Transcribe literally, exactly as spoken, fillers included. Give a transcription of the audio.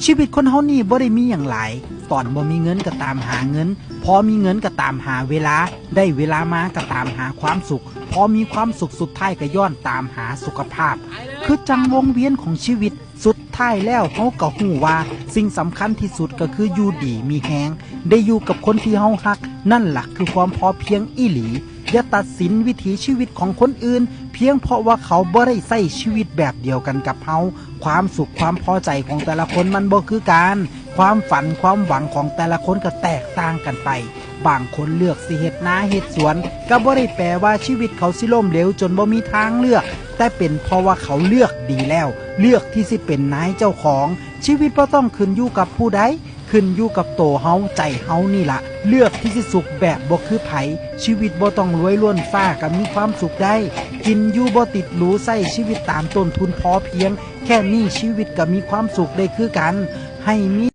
ชีวิตคนเฮานี่บ่ได้มีหยังหลาย ตอนบ่มีเงินก็ตามหาเงิน พอมีเงินก็ตามหาเวลา ได้เวลามาก็ตามหาความสุข พอมีความสุขสุดท้ายก็ย้อนตามหาสุขภาพ คือจั่งวงเวียนของชีวิต สุดท้ายแล้วเฮาก็ฮู้ว่าสิ่งสำคัญที่สุดก็คืออยู่ดีมีแฮง ได้อยู่กับคนที่เฮาฮัก นั่นล่ะคือความพอเพียงอีหลี อย่าตัดสินวิถีชีวิตของคนอื่น เพียงเพราะว่าเขาบ่ได้ใช้ชีวิตแบบเดียวกันกับเฮา ความสุขความพอใจของแต่ละคนมันบ่คือกัน ความฝันความหวังของแต่ละคนก็แตกต่างกันไป บางคนเลือกสิเฮ็ดนาเฮ็ดสวน ก็บ่ได้แปลว่าชีวิตเขาสิล้มเหลวจนบ่มีทางเลือก แต่เป็นเพราะว่าเขาเลือกดีแล้ว เลือกที่สิเป็นนายเจ้าของ ชีวิตบ่ต้องขึ้นอยู่กับผู้ใด ขึ้นอยู่กับโตเฮาใจเฮานี่ละ เลือกที่สิสุขแบบบ่คือไผ ชีวิตบ่ต้องรวยล้นฟ้าก็มีความสุขได้ กินอยู่บ่ติดหรู ใช้ชีวิตตามต้นทุนพอเพียง แค่นี้ชีวิตก็มีความสุขได้คือกัน ให้มี